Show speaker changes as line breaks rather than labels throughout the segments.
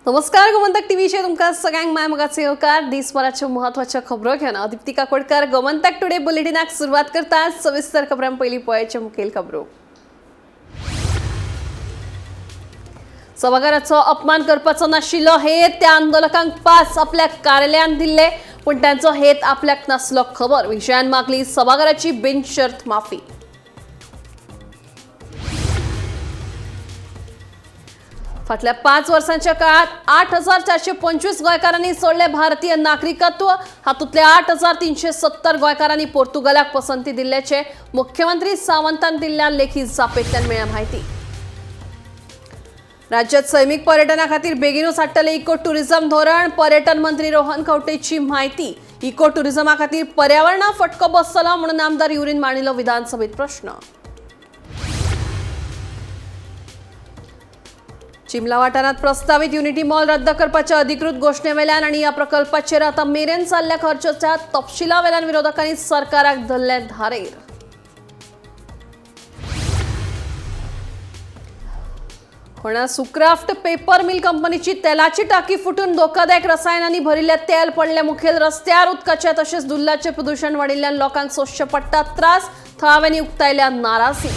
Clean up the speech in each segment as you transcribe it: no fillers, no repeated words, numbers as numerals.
नमस्कार, गोमंतक टीव्हीचेर तुमकां सगळ्यांक माय मोगाचो येवकार. दिसभराच्यो म्हत्वाच्यो खबरो घेवन हांव दीप्ती काकोडकर गोमंतक टुडे बुलेटिनाक सुरवात करता. सविस्तर खबरां पयलीं पळयाच्यो मुखेल खबरो. सभाघराचो अपमान करपाचो नाशिल्लो हेत त्या आंदोलकांक पास आपल्या कार्यालयान दिल्ले, पूण तांचो हेत आपल्याक नासलो खबर. विजयान मागली सभाघराची बिनशर्त माफी. फाटल्या 5 वर्सांच्या काळात 8,425 गोंयकारांनी सोडले भारतीय नागरिकत्व. हातूंतले 8,370 गोंयकारांनी पोर्तुगालाक पसंती दिल्ल्याचे मुख्यमंत्री सावंतान दिल्ल्या लेखी जापेंतल्यान मेळ्ळ्या म्हायती. राज्यात सैमीक पर्यटना खातीर बेगीनूच हाडटले इको टुरिझम धोरण. पर्यटन मंत्री रोहन खंवटेची म्हायती. इको टुरिझमा खातीर पर्यावरणाक फटको बसतलो म्हणून आमदार युरीन मांडिल्लो विधानसभेत प्रश्न. चिमला वाठारांत प्रस्तावित युनिटी मॉल रद्द करपाच्या अधिकृत घोशणेवेल्यान आनी ह्या प्रकल्पाचेर आतां मेरेन जाल्ल्या खर्चाच्या तपशिलावेल्यान विरोधकांनी सरकाराक धरले धारेर. फोंड्या सुक्राफ्ट पेपर मिल कंपनीची तेलाची टाकी फुटून धोकादायक रसायनांनी भरिल्ले तेल पडले मुखेल रस्त्यार. उदकाचें तशेंच धुल्लाचें प्रदूशण वाडिल्ल्यान लोकांक सोंसचे पडटा त्रास. थळाव्यांनी उक्तायल्या नाराजी.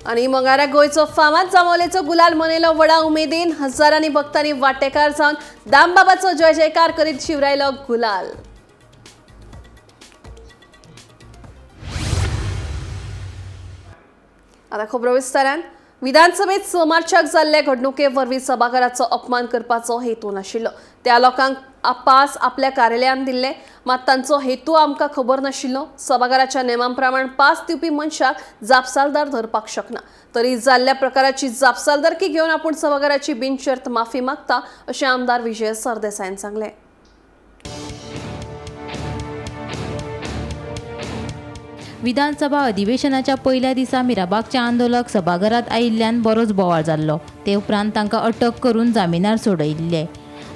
आनी मंगळारा गोंयचो फामाद जांबावलेचो गुलाल मनयलो व्हडा उमेदीन. हजारांनी भक्तांनी वांटेकार जावन दामबाबाचो जय जयकार करीत शिवरायलो गुलाल. आतां खबरो विस्तारान. विधानसभेत 6 मार्चाक जाल्ले घडणुके वरवीं सभाघराचो अपमान करपाचो हेतू नाशिल्लो. त्या लोकांक पास आपल्या कार्यालयान दिल्ले, मात तांचो हेतू आमकां खबर नाशिल्लो. सभाघराच्या नेमा प्रमाण पास दिवपी मनशाक जापसालदार धरपाक शकना. तरी जाल्ल्या प्रकाराची जापसालदारकी घेवन आपूण सभाघराची बिनशर्त माफी मागता अशें आमदार विजय सरदेसायान सांगलें.
विधानसभा अधिवेशनाच्या पयल्या दिसा मिराबागचे आंदोलक सभाघरात आयिल्ल्यान बरोच बोवाळ जाल्लो. ते उपरांत तांकां अटक करून जामिनार सोडयिल्ले.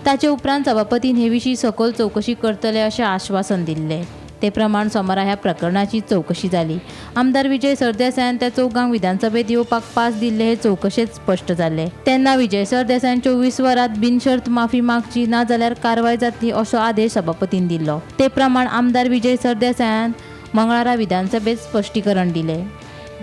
ताचे उपरांत सभापतीन हे विशीं सखोल चवकशी करतले अशें आश्वासन दिल्लें. ते प्रमाण सोमारा ह्या प्रकरणाची चवकशी जाली. आमदार विजय सरदेसायान त्या चौगांक विधानसभेत येवपाक पास दिल्ले हे चवकशेंत स्पश्ट जालें. तेन्ना विजय सरदेसायान 24 वरांत बिनशर्त माफी मागची, ना जाल्यार कारवाय जातली असो आदेश सभापतीन दिल्लो. ते प्रमाण आमदार विजय सरदेसायान मंगळारा विधानसभेत स्पश्टीकरण दिलें.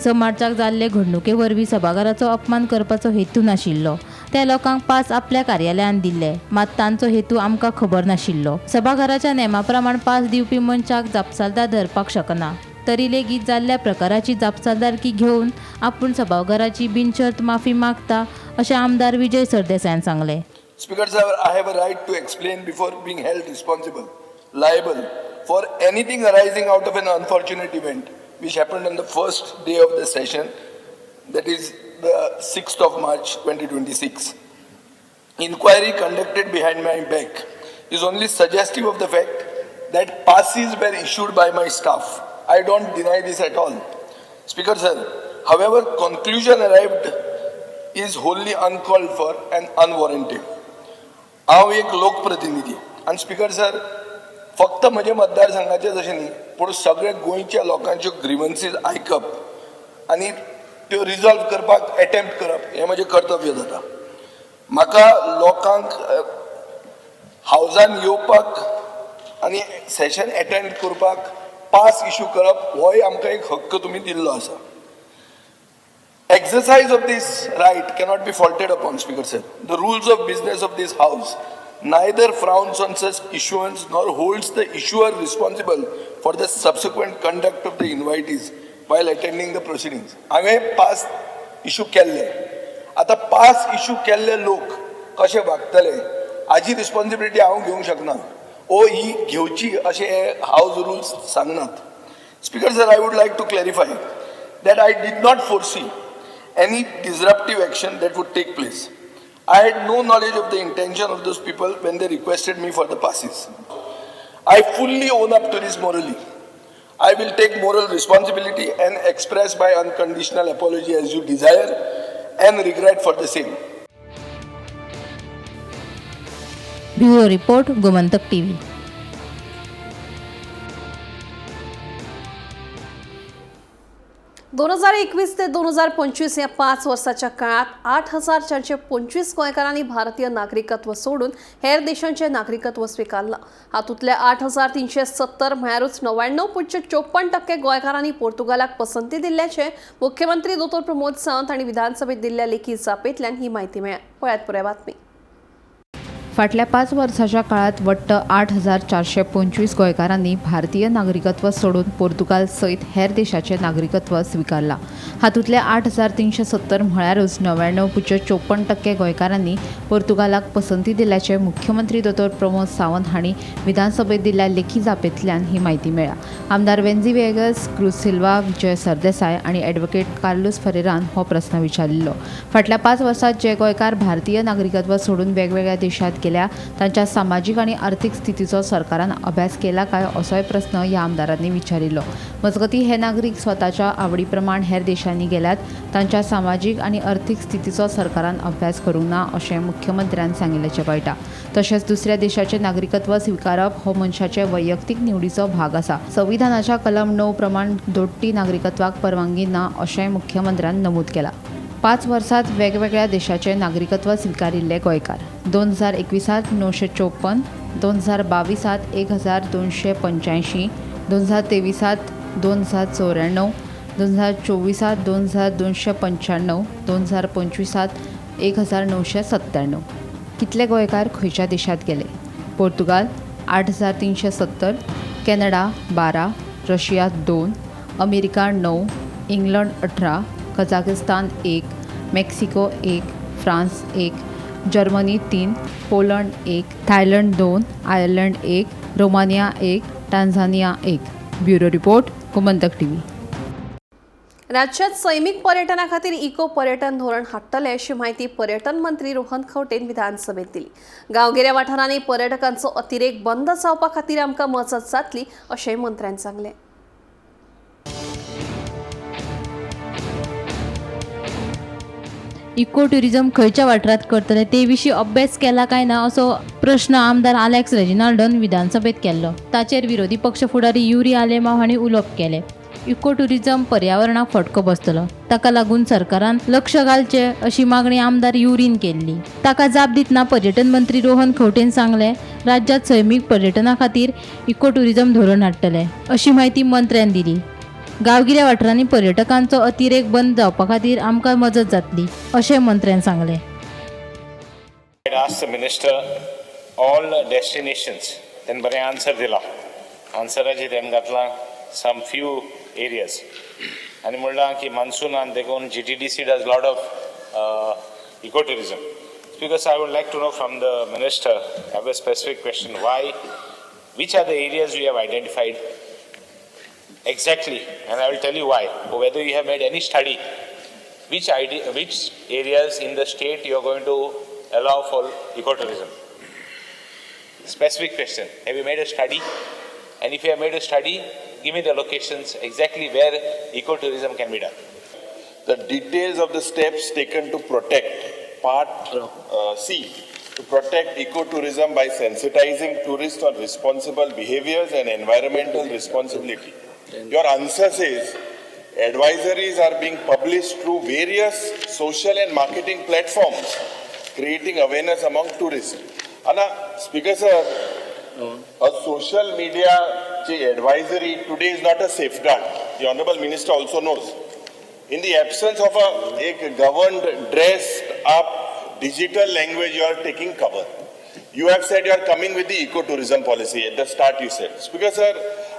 6 मार्चाक जाल्ले घडणुके वरवीं सभाघराचो अपमान करपाचो हेतू नाशिल्लो. त्या लोकांक पास आपल्या कार्यालयान दिल्ले, मात तांचो हेतू आमकां खबर नाशिल्लो. सभाघराच्या नेमा प्रमाण पास दिवपी मनशाक जापसालदार धरपाक शकना. तरी लेगीत जाल्ल्या प्रकाराची जापसालदारकी घेवन आपूण सभाघराची बिनशर्त माफी मागता अशें आमदार विजय सरदेसायान सांगलें.
Speaker sir, I have a right to explain before being held responsible, liable for anything arising out of an unfortunate event which happened on the first day of the session, that is the 6th of March 2026. Inquiry conducted behind my back is only suggestive of the fact that passes were issued by my staff. I don't deny this at all. Speaker sir, however, conclusion arrived is wholly uncalled for and unwarranted. हांव एक लोकप्रतिनिधी आनी speaker sir, फक्त म्हज्या मतदारसंघाचें तशें न्ही, पूण सगळे गोंयच्या लोकांच्यो ग्रिवन्सीज आयकप आनी त्यो रिजॉल्व करपाक एटेम्प्ट करप हें म्हजें कर्तव्य जाता. म्हाका लोकांक हावजान येवपाक आनी सेशन एटेंड करपाक पास इशू करप होय आमकां एक हक्क तुमी दिल्लो आसा. Exercise of this right cannot be faulted upon, Speaker sir. The rules of business of this house neither frowns on such issuance nor holds the issuer responsible for the subsequent conduct of the invitees while attending the proceedings. हांवें pass issue केल्ले, आतां pass issue केल्ले लोक कशे वागतले हाजी responsibility हांव घेवंक शकना ओ ही घेवची अशें हे हावज रुल्स सांगनात. Speaker sir, I would like to clarify that I did not foresee any disruptive action that would take place. I had no knowledge of the intention of those people when they requested me for the passes. I fully own up to this morally. I will take moral responsibility and express my unconditional apology as you desire and regret for the same.
Bureau report, Gomantak TV.
2021 ते 2025 ह्या 5 वर्साच्या काळात 8425 गोंयकारांनी भारतीय नागरिकत्व सोडून हेर देशांचे नागरिकत्व स्विकारलां. हातूंतले 8370 म्हळ्यारूच 99.54% गोंयकारांनी पोर्तुगालाक पसंती दिल्ल्याचें मुख्यमंत्री दोतोर प्रमोद सावंत हांणी विधानसभेत दिल्ल्या लेखी जापेंतल्यान ही म्हायती मेळ्ळ्या. पळयात पुराय बातमी.
फाटल्या 5 वर्साच्या काळात वट्ट 8425 गोंयकारांनी भारतीय नागरिकत्व सोडून पोर्तुगाल सयत हेर देशाचें नागरिकत्व स्विकारलां. हातूंतले 8370 म्हळ्यारूच 99.54% गोंयकारांनी पोर्तुगालाक पसंती दिल्ल्याचें मुख्यमंत्री दोतोर प्रमोद सावंत हांणी विधानसभेत दिल्ल्या लेखी जापेंतल्यान ही म्हायती मेळ्ळ्या. आमदार वेन्झी व्हिएगस, क्रुज सिल्वा, विजय सरदेसाय आनी ॲडव्होकेट कार्लूस फरेरान हो प्रस्न विचारिल्लो. फाटल्या 5 वर्सांत जे गोंयकार भारतीय नागरिकत्व सोडून वेगवेगळ्या देशांत गेल्या तांच्या सामाजीक आनी आर्थीक स्थितीचो सरकारान अभ्यास केला काय असोय प्रस्न ह्या आमदारांनी विचारिल्लो. मजगतीं हे नागरीक स्वताच्या आवडी प्रमाण हेर देशांनी गेल्यात, तांच्या सामाजीक आनी अर्थीक स्थितीचो सरकारान अभ्यास करूंक ना अशें मुख्यमंत्र्यान सांगिल्ल्याचें कळटा. तशेंच दुसऱ्या देशाचें नागरिकत्व स्विकारप हो मनशाचे वैयक्तीक निवडीचो भाग आसा. संविधानाच्या कलम 9 प्रमाण दोट्टी नागरिकत्वाक परवानगी ना अशेंय मुख्यमंत्र्यान नमूद केलां. 5 वर्सांत वेगवेगळ्या देशाचे नागरिकत्व स्विकारिल्ले गोंयकार 2021 954, 2022 1285, 2023 2094, 2024 2295, 2025 1997. कितले गोंयकार खंयच्या देशांत गेले? Portugal 8370, Canada 12, Russia 2, America 9, England 18, Kazakhstan 1, Mexico 1, France 1, Germany 3, Poland 1, Thailand 2, Ireland 1, Romania 1, Tanzania 1. Bureau report, Gomantak TV.
राज्यात सैमीक पर्यटना खातीर इको पर्यटन धोरण हाडटले अशी म्हायती पर्यटन मंत्री रोहन खंवटेन विधानसभेत दिली. गांवगिऱ्या वाठारांनी पर्यटकांचो अतिरेक बंद जावपा खातीर आमकां मजत जातली अशेंय मंत्र्यान सांगलें.
इको ट्युरिझम खंयच्या वाठारांत करतले ते विशीं अभ्यास केला काय ना असो प्रश्न आमदार आलेक्स रेजिनाल्डोन विधानसभेत केल्लो. ताचेर विरोधी पक्ष फुडारी युरी आलेमाव हांणी उलोवप केलें. इको ट्युरिझम पर्यावरणाक फटको बसतलो, ताका लागून सरकारान लक्ष घालचें अशी मागणी आमदार युरीन केल्ली. ताका जाप दितना पर्यटन मंत्री रोहन खंवटेन सांगलें, राज्यांत सैमीक पर्यटना खातीर इको ट्युरिझम धोरण हाडटले अशी म्हायती मंत्र्यान दिली. गांवगिऱ्या वाठारांनी पर्यटकांचो अतिरेक बंद जावपा खातीर आमकां मजत जातली अशें मंत्र्यान सांगलें.
I asked the minister all destinations, then बरें आन्सर दिला. आन्सराचेर तेणें घातलां सम फ्यू एरियाज आनी म्हणलां की मान्सूनान देखून GTDC does lot of eco tourism. Because I would like to know from the minister, I have a specific question, why, which are the areas you have identified exactly, and I will tell you why, or whether you have made any study, which areas in the state you are going to allow for ecotourism. Specific question, have you made a study? And if you have made a study, give me the locations exactly where ecotourism can be done.
The details of the steps taken to protect, part C, to protect ecotourism by sensitizing tourists on responsible behaviors and environmental responsibility. Your answer says, advisories are being published through various social and marketing platforms, creating awareness among tourists. Anna, Speaker sir, a social media advisory today is not a safeguard. The Honorable Minister also knows. In the absence of a governed, dressed up digital language, you are taking cover. You have said you are coming with the ecotourism policy. At the start you said. Speaker sir,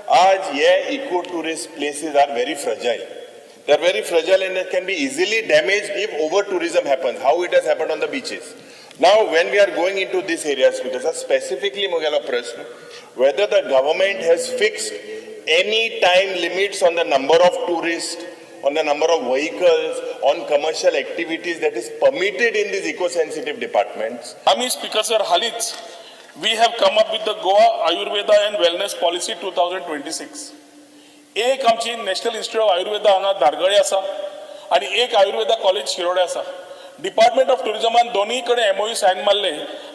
aaj ye ecotourist places are very fragile. They are very fragile and they can be easily damaged if over tourism happens, how it has happened on the beaches. Now, when we are going into this area, Speaker sir, specifically Mugela Prashna, whether the government has fixed any time limits on the number of tourists, on the number of vehicles, on commercial activities that is permitted in these eco-sensitive departments.
Ami Speaker sir, हालींच we have come up with the Goa Ayurveda and Wellness Policy 2026. एक आमची national institute of Ayurveda हांगा धारगळे आसा आनी एक Ayurveda college Shirode आसा. Department of टुरिजमान दोनूय कडेन एमओयू सायन मारले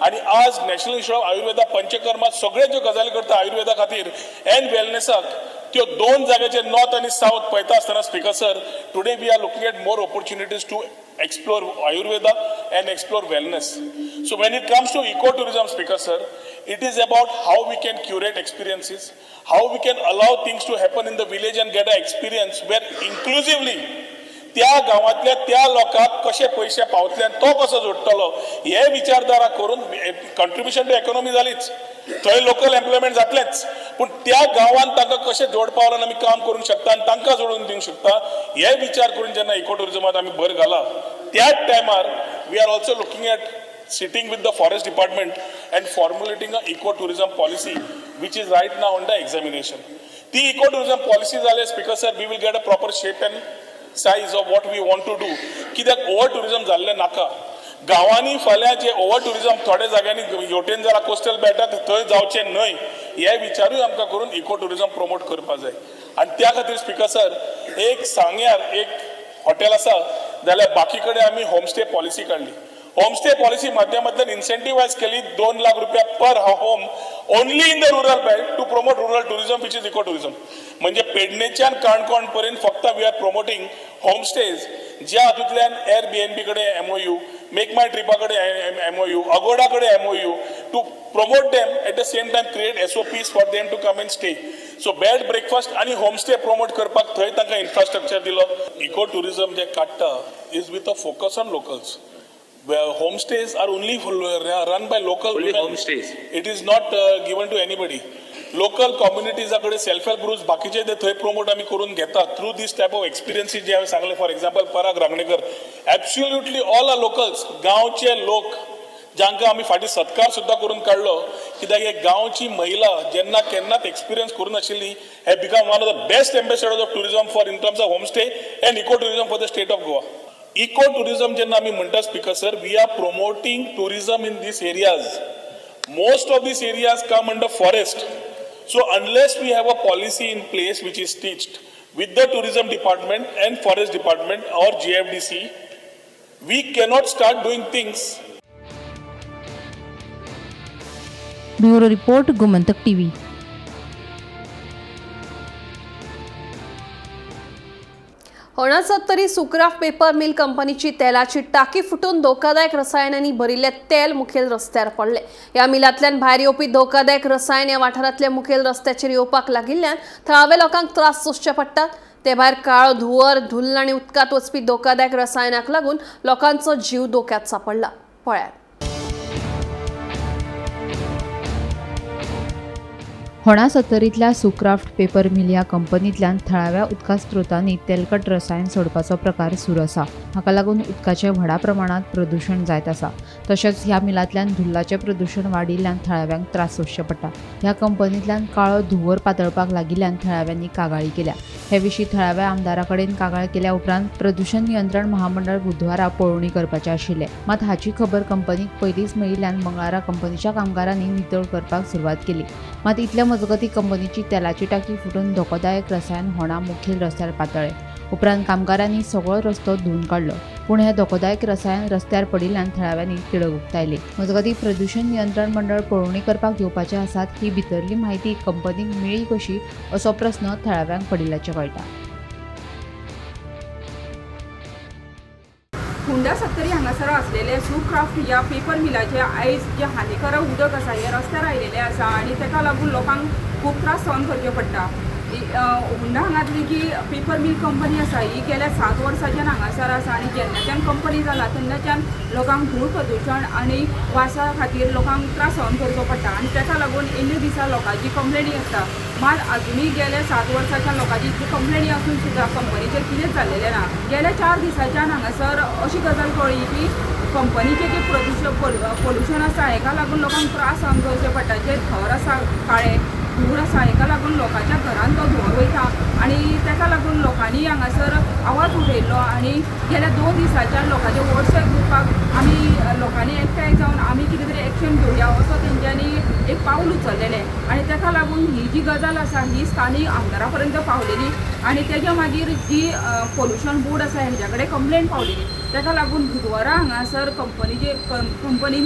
आनी आज national institute of Ayurveda panchakarma सगळे ज्यो गजाली करता आयुर्वेदा खातीर एंड वेलनेसाक, त्यो दोन जाग्याचेर नॉर्थ आनी सावथ पळयता आसतना, Speaker sir, today we are looking at more opportunities to explore Ayurveda and explore wellness. So when it comes to eco tourism, Speaker sir, it is about how we can curate experiences, how we can allow things to happen in the village and get a experience where inclusively त्या गांवांतल्या त्या लोकांक कशे पयशे पावतले आनी तो कसो जोडटलो हे विचारधारा करून कंट्रिब्युशन टू इकॉनॉमी जालीच, थंय लोकल एम्प्लॉयमेंट जातलेंच, पूण त्या गांवांत तांकां कशें जोडपावल्यान आमी काम करूंक शकता आनी तांकां जोडून दिवंक शकता हे विचार करून जेन्ना इको टुरिजमात आमी भर घाला, त्याच टायमार we are also looking at sitting with the forest department and formulating a eco tourism policy, which is right now under examination. ती इको टुरिझम पॉलिसी जाले, Speaker sir, we will get a proper shape and size of what we want to do. कित्याक over tourism जाल्लें नाका गांवांनी. फाल्यां जे over tourism थोड्या जाग्यांनी हेवटेन जाला, कोस्टल बेल्टात, थंय जावचें न्हय हे विचारूय आमकां करून इको टुरिझम प्रमोट करपाक जाय. आनी त्या खातीर, स्पिकर सर, एक सांग्यार एक हॉटेल आसा जाल्यार बाकी कडेन आमी होमस्टे पॉलिसी काडली. होमस्टे पॉलिसी माध्यमांतल्यान इन्सेंटिवायज केली 2 लाख रुपया per home only in the rural belt to promote rural tourism, which is eco tourism. म्हणजे पेडणेच्यान काणकोण पर्यंत फक्त we are promoting homestays, ज्या हातूंतल्यान एअर बीएनबी कडेन एमओयू, मेक माय ट्रिपा कडेन एमओयू, अगोडा कडेन MOU to promote them, at the same time create SOPs for them to come and stay. So bed breakfast आनी homestay promote करपाक थंय तांकां इन्फ्रास्ट्रक्चर दिलो. इको टुरिझम जे काडटा is with a focus on locals. Homestays are only run by local
Only
women.
Homestays.
It is not given to anybody. Local कम्युनिटीजा कडेन self help groups, बाकीचे ते थंय प्रमोट आमी करून घेता through this type of experiences जे हांवें सांगले. For example, Parag Rangnekar, absolutely all are locals, गांवचे लोक, जांकां आमी फाटीं सत्कार सुद्दां करून काडलो, कित्याक हे गांवची महिला जेन्ना केन्नाच एक्सपिरियन्स करून नाशिल्ली, have become one of the best ambassadors of tourism for in terms of homestay and eco tourism for the state of Goa. Eco tourism जेन्ना आमी म्हणटा, Speaker sir, we are promoting tourism in these areas. Most of these areas come under forest. So unless we have a policy in place which is stitched with the tourism department and forest department or GFDC, we cannot start doing things.
Bureau report, Gomantak TV.
होणा Sattari सुक्राफ्ट paper मिल कंपनीची तेलाची टाकी फुटून धोकादायक रसायनांनी भरिल्ले तेल मुखेल रस्त्यार पडले. ह्या मिलांतल्यान भायर येवपी धोकादायक रसायन ह्या वाठारांतल्या मुखेल रस्त्याचेर येवपाक लागिल्ल्यान थळाव्या लोकांक त्रास सोंसचे पडटात. ते भायर काळो धुंवर, धुल्ल आनी उदकांत वचपी धोकादायक रसायनाक लागून लोकांचो जीव धोक्यात सांपडला. पळयात.
होणा सत्तरींतल्या सुक्राफ्ट पेपर मिल ह्या कंपनींतल्यान थळाव्या उदका स्रोतांनी तेलकट रसायन सोडपाचो प्रकार सुरू आसा. हाका लागून उदकाचें व्हडा प्रमाणांत प्रदुशण जायत आसा. तशेंच ह्या मिलांतल्यान धुल्लाचें प्रदुशण वाडिल्ल्यान थळाव्यांक त्रास सोंसचे पडटा. ह्या कंपनींतल्यान काळो धुंवर पातळपाक लागिल्ल्यान थळाव्यांनी कागाळी केल्या. हे विशीं थळाव्या आमदारा कडेन कागाळ केल्या उपरांत प्रदुशण नियंत्रण महामंडळ बुधवारा पळोवणी करपाचें आशिल्लें. मात हाची खबर कंपनीक पयलींच मेळिल्ल्यान मंगळारा कंपनीच्या कामगारांनी नितळ करपाक सुरवात केली. मात इतल्या मजगतीं कंपनीची तेलाची टाकी फुटून धोकोदायक रसायन होणा मुखेल रस्त्यार पातळ्ळें. उपरांत कामगारांनी सगळो रस्तो धुवन काडलो, पूण हें धोकोदायक रसायन रस्त्यार पडिल्ल्यान थळाव्यांनी तिडक उक्तायली. मजगतीं, प्रदुशण नियंत्रण मंडळ पळोवणी करपाक येवपाचे आसात ही भितरली म्हायती कंपनीक मेळ्ळी कशी असो प्रस्न थळाव्यांक पडिल्ल्याचें कळटा.
होंडा सत्तरी हांगासर आसलेले सुक्राफ्ट ह्या पेपर मिलाचे आयज जे हानिकारक उदक आसा हें रस्त्यार आयिल्लें आसा आनी ताका लागून लोकांक खूब त्रास सहन करचे पडटा. होंडा हांगातली जी पेपर मिल कंपनी आसा ही गेल्या 7 वर्साच्यान हांगासर आसा आनी जेन्नाच्यान कंपनी जाला तेन्नाच्यान लोकांक धूळ प्रदुशण आनी वासा खातीर लोकांक त्रास सहन करचो पडटा आनी ताका लागून इल्ले दिसा लोकांची कंप्लेनी आसता. मात आजुनूय गेल्या 7 वर्साच्यान लोकांची इतली कंप्लेनी आसून सुद्दां कंपनीचेर कितेंच जाल्लेलें ना. गेल्या 4 दिसाच्यान हांगासर अशी गजाल कळ्ळी की कंपनीचें जें प्रदुशण, पोल्युशन आसा, हेका लागून लोकांक त्रास सहन करचे पडटा. जे थर आसा, काळे धुंवर आसा, हेका लागून लोकांच्या घरान तो धुंवर वयता आनी ताका लागून लोकांनी हांगासर आवाज उठयल्लो आनी गेल्या 2 दिसाच्यान लोकांच्या वॉट्सएप ग्रुपाक आमी लोकांनी एकठांय जावन आमी कितें तरी एक्शन घेवया असो तेंच्यांनी एक पावल उचललेलें आनी ताका लागून ही जी गजाल आसा ही स्थानीक आमदारा पर्यंत पावलेली आनी तेज्या मागीर जी पोल्युशन बोर्ड आसा हेंच्या कडेन कंप्लेन पावलेली. ताका लागून बुधवारा हांगासर कंपनीचे कंपनीन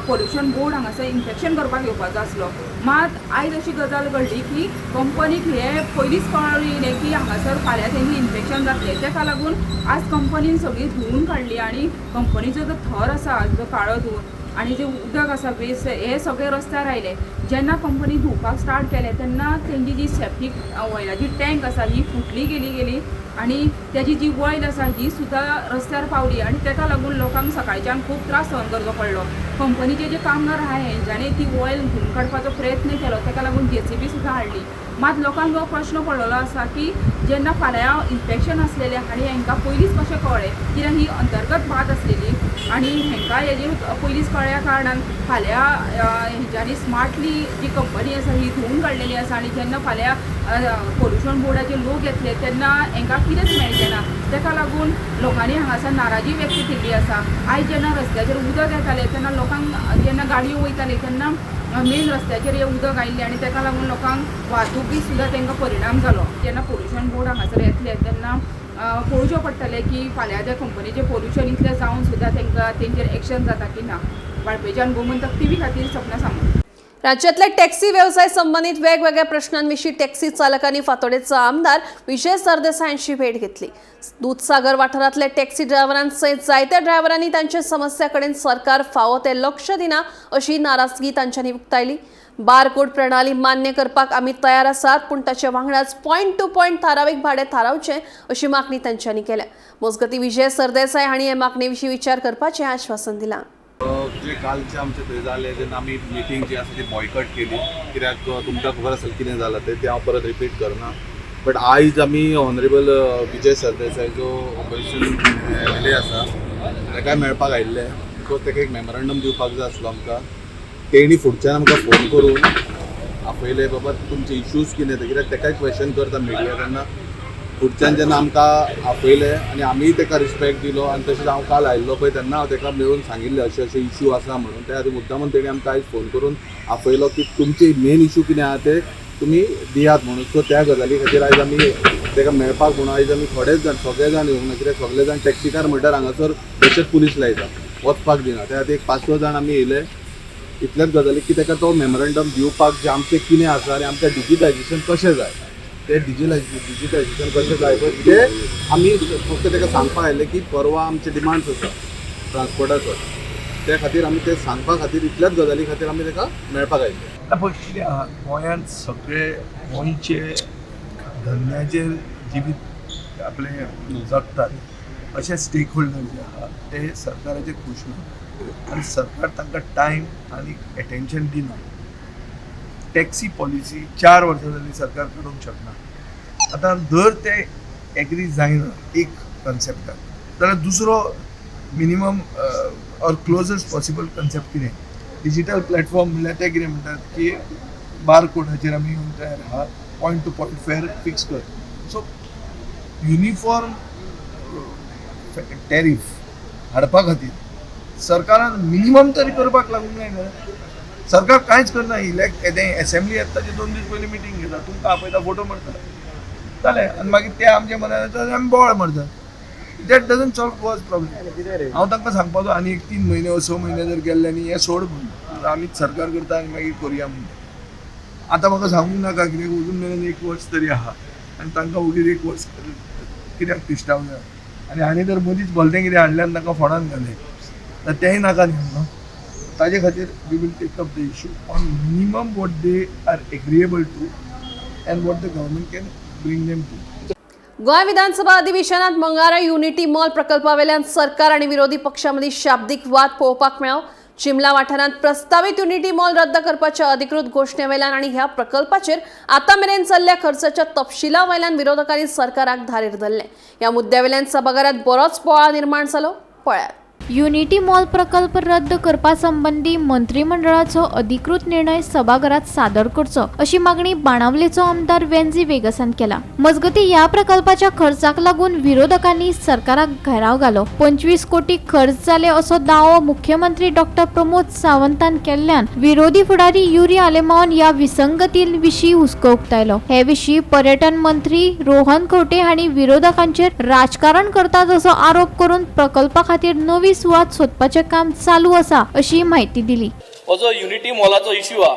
पोल्युशन बोर्ड हांगासर इन्स्पेक्शन करपाक येवपाचो आसलो. मात आयज अशी गजाल घडली की कंपनीक हे पयलींच कळ्ळें की हांगासर फाल्यां तेंची इन्स्पेक्शन जातलें. ताका लागून आज कंपनीन सगळी धुवून काडली आनी कंपनीचो जो थर आसा, जो काळो धूर आनी जे उदक आसा वेस्ट, हे सगळे रस्त्यार आयले. जेन्ना कंपनी धुवपाक स्टार्ट केलें तेन्ना तेंची जी सेप्टीक ऑयलाची टँक आसा ही फुटली गेली आनी तेजी जी ऑयल आसा ही सुद्दां रस्त्यार पावली आनी ताका लागून लोकांक सकाळच्यान खूब त्रास सहन करचो पडलो. कंपनीचे जे कामगार आहा हेंच्यांनी ती ऑयल धुवन काडपाचो प्रयत्न केलो, ताका लागून जेसीबी सुद्दां हाडली. मात लोकांक हो प्रश्न पडलेलो आसा की जेन्ना फाल्यां इन्स्पेक्शन आसलेलें आनी हेंकां पयलींच कशें कळ्ळें, कित्याक ही अंतर्गत बात आसलेली आनी हेंकां हेजेर पयलींच कळ्ळ्या कारणान फाल्यां हेंच्यांनी स्मार्टली जी कंपनी आसा ही धुवन काडलेली आसा आनी जेन्ना फाल्यां पोल्युशन बोर्डाचे लोक येतले तेन्ना हेंकां कितेंच मेळचें ना. ताका लागून लोकांनी हांगासर नाराजी व्यक्त केल्ली आसा. आयज जेन्ना रस्त्याचेर उदक येतालें तेन्ना लोकांक जेन्ना गाडयो वयताले तेन्ना मेन रस्त्याचेर हें उदक आयिल्लें आनी ताका लागून लोकांक वाहतुकी सुद्दां तांकां परिणाम जालो. जेन्ना पोल्युशन बोर्ड हांगासर येतले तेन्ना पळोवचें पडटलें की फाल्यां त्या कंपनीचें पोल्युशन इतलें जावन सुद्दां तांकां तेंचेर एक्शन जाता की ना. वाळपयच्यान गोमंतक टीव्ही खातीर सपना सामंत.
राज्यातल्या टॅक्सी व्यवसाय संबंधित वेगवेगळ्या प्रश्नांविषयी टॅक्सी चालकांनी फातोडेचा आमदार विजय सरदेसाय यांची भेट घेतली. दूधसागर वाठारातल्या टॅक्सी ड्रायव्हरांसहित जायत्या ड्रायव्हरांनी त्यांच्या समस्याकडे सरकार फावो ते लक्ष दिना अशी नाराजगी तांच्यांनी उक्तायली. बारकोड प्रणाली मान्य करपाक आमी तयार आसात, पूण ताचे वांगडाच पॉयंट टू पॉयंट थारावीक भाडें थारावचें अशी मागणी तांच्यांनी केल्या. मजगतीं विजय सरदेसाय हांणी हे मागणे विशीं विचार करपाचें आश्वासन दिलां.
जे कालचे आमचे थंय जालें जेन्ना आमी मिटींग जी आसा ती बॉयकट केली, कित्याक तुमकां खबर आसल कितें जालां तें, तें हांव परत रिपीट करना. बट आयज आमी ऑनरेबल विजय सरदेसाय जो ऑपोजिशन एम एल ए आसा ताकाय मेळपाक आयिल्ले, because ताका एक मेमोरंडम दिवपाक जाय आसलो आमकां. तेणी फुडच्यान आमकां फोन करून आपयले, बाबा तुमचे इश्यूज कितें ते, कित्याक ताकाय क्वेश्चन करता मिडिया. तेन्ना फुडच्यान जेन्ना आमकां आपयले आनी आमीय ताका रिस्पेक्ट दिलो आनी तशेंच हांव काल आयिल्लो पळय तेन्ना हांव ताका मेळून सांगिल्लें अशें अशें इश्यू आसा म्हणून. त्या खातीर मुद्दामून तेणी आमकां आयज फोन करून आपयलो की तुमचे मेन इश्यू कितें आहा ते तुमी दियात म्हणून. सो त्या गजाली खातीर आयज आमी ताका मेळपाक म्हणून आयज आमी थोडेच जाण, सगळे जाण येवंक ना, कित्याक सगळे जाण टॅक्सीकार म्हणटार हांगासर तशेंच पुलीस लायता, वचपाक दिना. त्या खातीर एक 5-6 जाण आमी येयले. इतल्याच गजाली की ताका तो मेमोरंडम दिवपाक जें आमचें कितें आसा आनी आमकां डिजिटायजेशन कशें जाय ते डिजिटायजेशन कशें जाय पळय ते आमी फक्त ताका सांगपाक आयिल्ले की परवा आमचे डिमांड्स आसा ट्रान्सपोर्टाचो, त्या खातीर आमी ते सांगपा खातीर इतल्याच गजाली खातीर आमी ताका मेळपाक आयिल्ले.
आतां पळय कितें आहा, गोंयांत सगळे गोंयचे धंद्याचेर जिवीत आपले जगतात अशे स्टेक होल्डर जे आहा ते सरकाराचेर खूश ना आनी सरकार तांकां टायम आनी एटेन्शन दिना. टॅक्सी पॉलिसी 4 वर्सां जाली सरकार काडूंक शकना. आतां जर ते एग्री जायना एक कन्सेप्टाक जाल्यार दुसरो minimum or closest possible concept कितें, डिजिटल प्लॅटफॉर्म म्हणल्यार ते कितें म्हणटात की बार कोडाचेर आमी येवंक तयार आहा, point to point fare fix कर. सो युनिफॉर्म टॅरीफ हाडपा खातीर सरकारान मिनिमम तरी करपाक लागूंक जाय न्हय. सरकार कांयच करना. इलेक्ट तें एसेंब्ली येता ताचे 2 दीस पयलीं मिटींग घेता, तुमकां आपयता, फोटो मारता, जालें. आनी मागीर ते आमचे मनान आमी बोवाळ मारता. That doesn't solve Goa's problem. हांव तांकां सांगपाचो आनी एक 3 म्हयने वा 6 म्हयने जर गेल्ले न्ही हें सोड म्हणून आमीच सरकार करता आनी मागीर करुया म्हणटा. आतां म्हाका सांगूंक नाका कित्याक अजून मेरेन 1 वर्स तरी आहा आनी तांकां वगीर 1 वर्स कित्याक तिश्ठावया. आनी आनी जर मदींच भलतें कितें हाडलें आनी तांकां फोंडान घालें जाल्यार तेंय नाका न्ही आमकां. ताजे खातीर we will take up the issue on minimum what they are agreeable to and what the government can bring them to.
Goa विधानसभा अधिवेशनात मंगारा युनिटी मॉल प्रकल्पावेल्यान सरकार आणि विरोधी पक्षांमदीं शाब्दिक वाद पळोवपाक मेळ्ळो. चिमला वाठारांत प्रस्तावित युनिटी मॉल रद्द करपाच्या अधिकृत घोशणेवेल्यान आनी ह्या प्रकल्पाचेर आतां मेरेन चल्ल्या खर्चाच्या तपशिला वयल्यान विरोधकांनी सरकाराक धारेर धरलें. ह्या मुद्द्यावेल्यान सभाघरात बरोच बोवाळ निर्माण जालो. पळयात.
युनिटी मॉल प्रकल्प रद्द करपा संबंदी मंत्रिमंडळाचो अधिकृत निर्णय सभाघरात सादर करचो अशी मागणी बाणावलेचो आमदार वेन्झी वेगसान केला. मजगती ह्या प्रकल्पाच्या खर्चाक लागून विरोधकांनी सरकाराक घेराव घालो. 25 कोटी खर्च जाले असो दावो मुख्यमंत्री डॉक्टर प्रमोद सावंतान केल्ल्यान विरोधी फुडारी युरी आलेमावन ह्या विसंगती विशीं हुस्को उक्तायलो. हे विशीं पर्यटन मंत्री रोहन खंवटे हांणी विरोधकांचेर राजकारण करतात असो आरोप करून प्रकल्पा खातीर नवी सुवात सोदपाचें काम चालू आसा अशी माहिती दिली.
हो जो युनिटी मॉलाचो इश्यू आहा,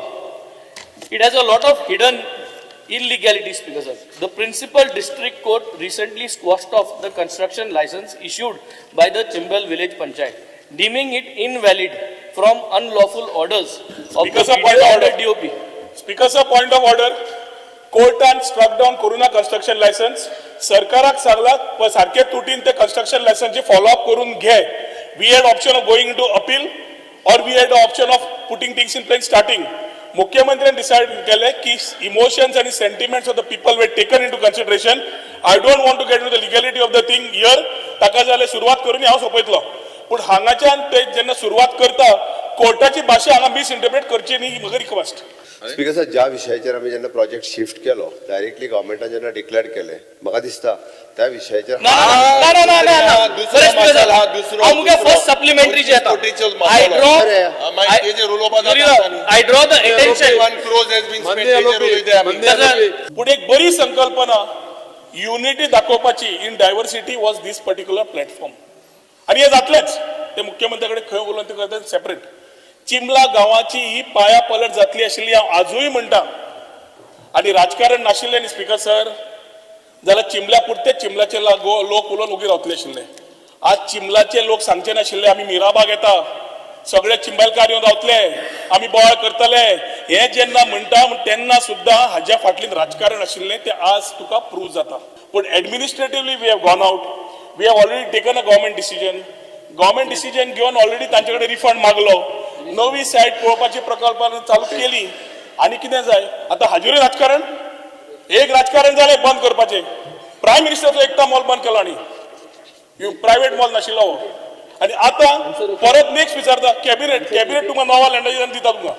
it has a lot of hidden illegalities because of the principal district court recently squashed off the construction license issued by the Chimbel village panchayat, deeming it invalid from unlawful orders of
Speaker
the
sir, point of
BDO
order.
and the DOP.
Speaker sir, point of order. कोर्टान struck down करूना construction licence. सरकाराक सांगला सारखे तुटीन ते construction लायसन्सची follow up करून घे. We had option of going to appeal or we had option of putting things in plan starting. मुख्यमंत्र्यान decide केलें की इमोशन्स आनी sentiments of the people were taken into consideration. I don't want to get into the legality of the thing here. ताका जाल्यार सुरवात करून हांव सोंपयतलो, पूण हांगाच्यान ते जेन्ना सुरवात करता कोर्टाची भाशा हांगा मिसइंटरप्रेट करची न्ही, ही म्हजो रिक्वेस्ट.
स्पीकर सर, ज्या विशयाचेर आमी जेन्ना प्रोजेक्ट शिफ्ट केलो, डायरेक्टली गव्हर्मेंटान जेन्ना डिक्लेअर केलें, म्हाका दिसता त्या विशयाचेर
ना ना ना ना ना ना
दुसरो मसाला हा, दुसरो
हांव मुगे फर्स्ट सप्लिमेंटरी जे येता, I draw I draw the attention.
पूण एक बरी संकल्पना युनिटी दाखोवपाची in diversity was this particular platform. आनी हें जातलेंच, ते मुख्यमंत्र्या कडेन खंय उलोवन ते करता सेपरेट. चिमला गांवाची ही पाया पलट जातली आशिल्ली हांव आजूय म्हणटा. आनी राजकारण नाशिल्लें न्ही स्पीकर सर, जाल्यार चिमल्या पुरते चिमलाचे लोक उलोवन उगी रावतले आशिल्ले. आज चिमलाचे लोक सांगचे नाशिल्ले आमी मिराबाग येता, सगळे चिंबलकार येवन रावतले, आमी बोवाळ करतले. हे जेन्ना म्हणटा तेन्ना सुद्दां हाज्या फाटल्यान राजकारण आशिल्लें तें आज तुका प्रूव जाता. पूण administratively we have gone out, we have already taken a government decision. Government decision घेवन ऑलरेडी तांचे कडेन रिफंड मागलो, नवी सायट पळोवपाची प्रकल्पां चालू केली. आनी कितें जाय आतां हाजेरूय राजकारण, एक राजकारण जालें बंद करपाचें. प्रायम मिनिस्टरचो एकता मॉल बंद केलो आनी प्रायवेट मॉल नाशिल्लो हो. आनी आतां परत नेक्स्ट विचारता कॅबिनेट, कॅबिनेट तुमकां नोवा लँडाचेर दिता तुमकां.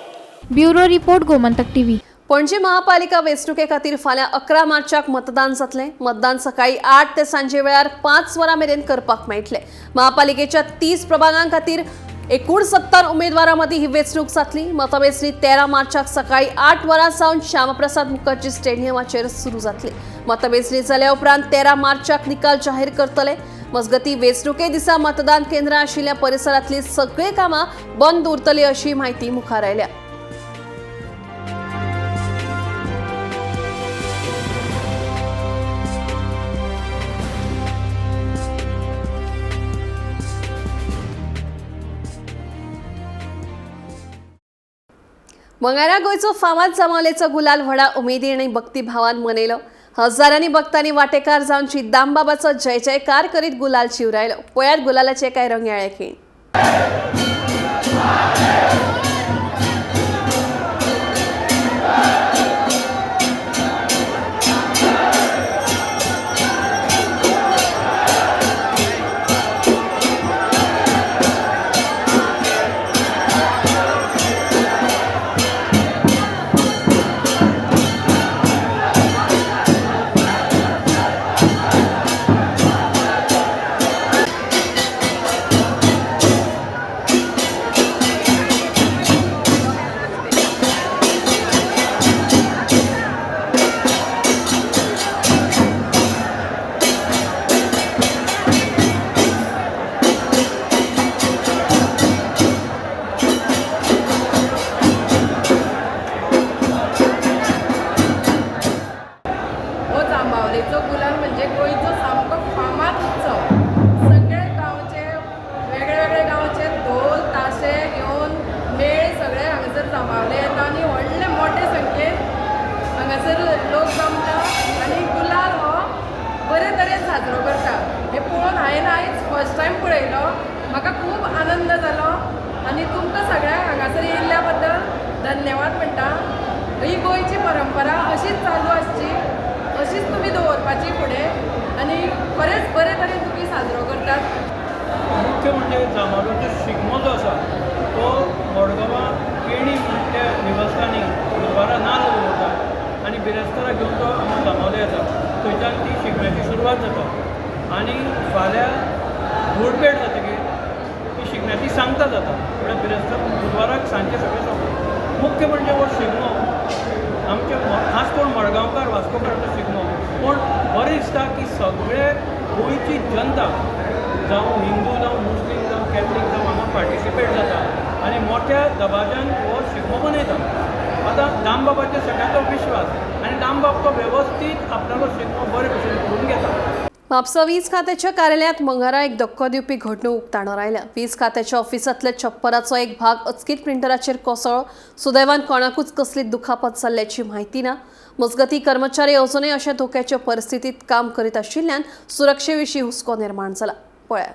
Bureau report, Gomantak TV.
Panaji महापालिका वेंचणुके खातीर फाल्यां 11 मार्चाक मतदान जातलें. मतदान सकाळी 8 ते सांजे वेळार 5 वरां मेरेन करपाक मेळटलें. महापालिकेच्या 30 प्रभागां खातीर 69 उमेदवारां मदीं ही वेंचणूक जातली. मतमेजणी 13 मार्चाक सकाळी 8 वरां सावन श्यामप्रसाद मुखर्जी स्टेडियमाचेर सुरू जातली. मतमेजणी जाल्या उपरांत 13 मार्चाक निकाल जाहीर करतले. मजगती वेंचणुके दिसा मतदान केंद्रां आशिल्ल्या परिसरांतली सगळीं कामां बंद उरतली अशी म्हायती मुखार आयल्या. मंगळारा गोंयचो फामाद जांबावलेचो गुलाल व्हडा उमेदी आनी भक्तिभावान मनयलो. हजारांनी भक्तांनी वाटेकार जावन श्री दामबाबाचो जय जयकार करीत गुलाल शिवरायलो. पळयात गुलालाचे काय रंगयाळे खीण.
साजरो करता हे पळोवन हांवें आयज फर्स्ट टायम पळयलो, म्हाका खूब आनंद जालो आनी तुमकां सगळ्यांक हांगासर येयल्ल्या बद्दल धन्यवाद म्हणटा. ही गोंयची परंपरा अशीच चालू आसची, अशीच तुमी दवरपाची फुडें आनी खरेंच बरे तरेन तुमी साजरो करतात.
मुख्य म्हणजे जांबावलेचो शिगमो जो आसा तो मडगांवां केणी त्या निवासस्थानी बुधवारा नाल्ल दवरता आनी बिरेस्तारा घेवन तो हांगा जांबावले येता. थंयच्यान ती शिगम्याची सुरवात जाता आनी फाल्यां घोडपेट जातकीर ती शिगम्याची सांगता जाता, म्हळ्यार बिरेस्तार बुधवाराक सांजचे सगळें सोंपता. मुख्य म्हणजे हो शिगमो आमचे खास करून मडगांवकार वास्कोकारांचो शिगमो, पूण बरें दिसता की सगळे गोंयची जनता जावं हिंदू जावं मुस्लीम जावं कॅथलीक जावं हांगा पार्टिसिपेट जाता आनी मोठ्या दबाज्यान हो शिगमो मनयता. आतां दामबाबाचेर सगळ्यांचो विश्वास आनी दामबाब तो वेवस्थीत आपणालो शिगमो बरे भशेन करून घेता.
म्हापसा वीज खात्याच्या कार्यालयांत मंगळारा एक धक्को दिवपी घडणूक उक्ताणार आयल्या. वीज खात्याच्या ऑफिसांतल्या छप्पराचो एक भाग अचकीत प्रिंटराचेर कोसळ्ळो. सुदैवान कोणाकूच कसली दुखापत जाल्ल्याची म्हायती ना. मजगती कर्मचारी अजूनय अशा धोक्याच्या परिस्थितीत काम करीत आशिल्ल्यान सुरक्षे विशीं हुस्को निर्माण जाला. पळया.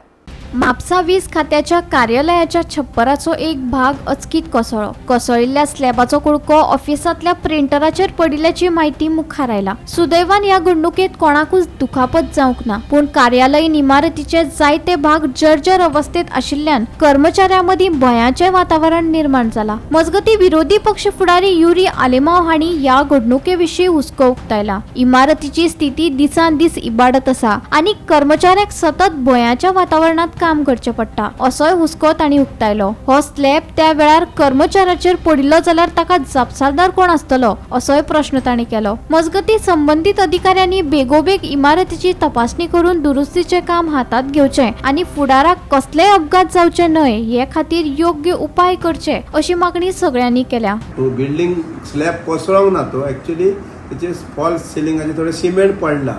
म्हापसा वीज खात्याच्या कार्यालयाच्या छप्पराचो एक भाग अचकीत कोसळ्ळो. कोसळिल्ल्या स्लॅबाचो कुडको ऑफिसांतल्या प्रिंटराचेर पडिल्ल्याची म्हायती मुखार आयला. सुदैवान ह्या घडणुकेंत कोणाकूच दुखापत जावंक ना, पूण कार्यालयीन इमारतीचे जायते भाग जर्जर अवस्थेत आशिल्ल्यान कर्मचाऱ्यां मदीं भंयाचें वातावरण निर्माण जाला. मजगतीं विरोधी पक्ष फुडारी युरी आलेमाव हांणी ह्या घडणुके विशीं हुस्को उक्तायला. इमारतीची स्थिती दिसान दीस इबाडत आसा आनी कर्मचाऱ्यांक सतत भंयाच्या वातावरणांत काम करचें पडटा असोय हुस्को तांणी उक्तायलो. हो स्लॅब त्या वेळार कर्मचाऱ्याचेर पडिल्लो जाल्यार ताका जापसालदार कोण आसतलो असोय प्रश्न तांणी केलो. मजगतीं संबंदीत अधिकाऱ्यांनी बेगोबेग इमारतीची तपासणी करून दुरुस्तीचें काम हातांत घेवचें आनी फुडाराक कसलेय अपघात जावचे न्हय हे खातीर योग्य उपाय करचे अशी मागणी सगळ्यांनी केल्या.
तो बिल्डिंग स्लॅब कोसळोंक ना, तो एक्चुअली तेचे फॉल्स सिलिंगाचेर थोडें सिमेंट पडला.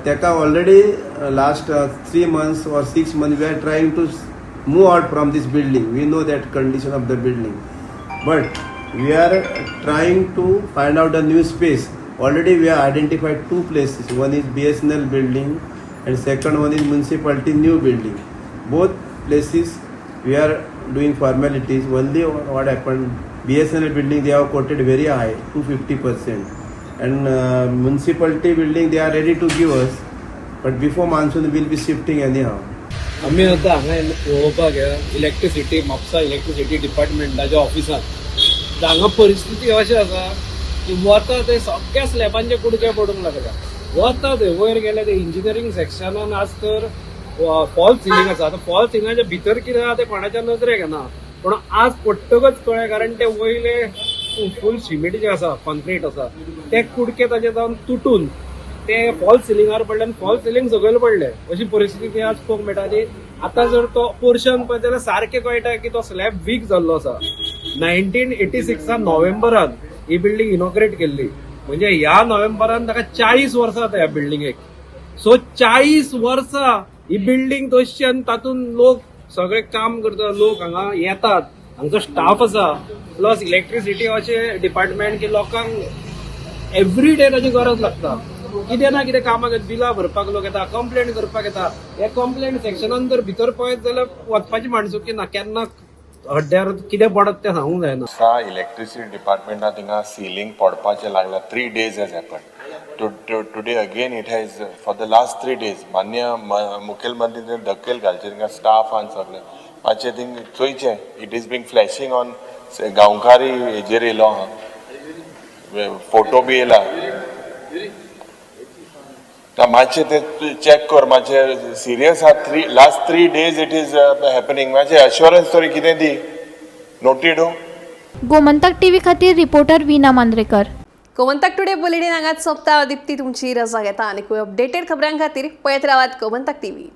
तेका already last 3 months or 6 months we are trying to move out from this building. We know that condition of the building, but we are trying to find out a new space. Already we have identified 2 places. One is BSNL building and second one is municipality new building. Both places we are doing formalities. Only what happened, BSNL building they have quoted very high, 250%. And municipality building they are ready to give us, but before monsoon we will be shifting anyhow.
आमी आतां हांगा पळोवपाक electricity Mapusa electricity डिपार्टमेंटाच्या ऑफिसांत हांगा परिस्थिती अशी आसा की वता ते सगळ्या स्लॅबांचे कुडके पडूंक लागल्या. वता ते वयर गेले ते इंजिनियरींग सेक्शनान आज तर फॉल्स सिलींग आसा. आतां फॉल्स सिलिंगाच्या भितर कितें आसा तें कोणाच्या नजरेक येना, पूण आज पडटकच कळ्ळें, कारण ते वयले फूल सिमेंट जे आसा, कॉन्क्रीट आसा, ते कुडके ताजे जावन तुटून ते फॉल्स सिलिंगार पडले आनी फॉल्स सिलींग सकयल पडले. अशी परिस्थिती आज पळोवंक मेळटा. आनी आतां जर तो पोर्शन पळयत जाल्यार सारकें कळटा की तो स्लॅब वीक जाल्लो आसा. 1986 नोव्हेंबरान ही बिल्डींग इनॉग्रेट केल्ली, म्हणजे ह्या नोव्हेंबरान ताका 40 वर्सां जाता ह्या बिल्डिंगेक. सो 40 वर्सां ही बिल्डींग तशी आनी तातूंत लोक सगळे काम करता, लोक हांगा येतात, हांगचो स्टाफ आसा, प्लस इलेक्ट्रिसिटी अशें डिपार्टमेंट की लोकांक एवरी डे ताची गरज लागता. कितें ना कितें कामाक बिलां भरपाक लोक येता, कंप्लेन करपाक येता. हे कंप्लेन सेक्शनान जर भितर पळयत जाल्यार वचपाची माणसुकी ना, केन्ना हड्ड्यार कितें पडत तें सांगूंक जायना.
इलेक्ट्रिसिटी डिपार्टमेंटान थिंगा सिलींग पडपाचें लागलां. 3 days has happened. Today again it has for the last 3 days. मान्य मुखेलमंत्री दखेल घालचे थिंगा स्टाफान सगळें मातशें थिंग चोयचें. It is being flashing on गांवकारी हेजेर येयलो आहा, फोटो बी येयला. मातशें तें चॅक कर, मातशें सिरियस आहा. Last 3 days it is happening. मातशें एश्योरन्स तरी कितें दी, नोटीड.
गोमंतक टीव्ही खातीर reporter Veena Mandrekar.
Gomantak today bulletin हांगाच सोंपता. दीप्ती तुमची रजा घेता आनी अपडेटेड खबरां खातीर पळयत रावात गोमंतक टीव्ही.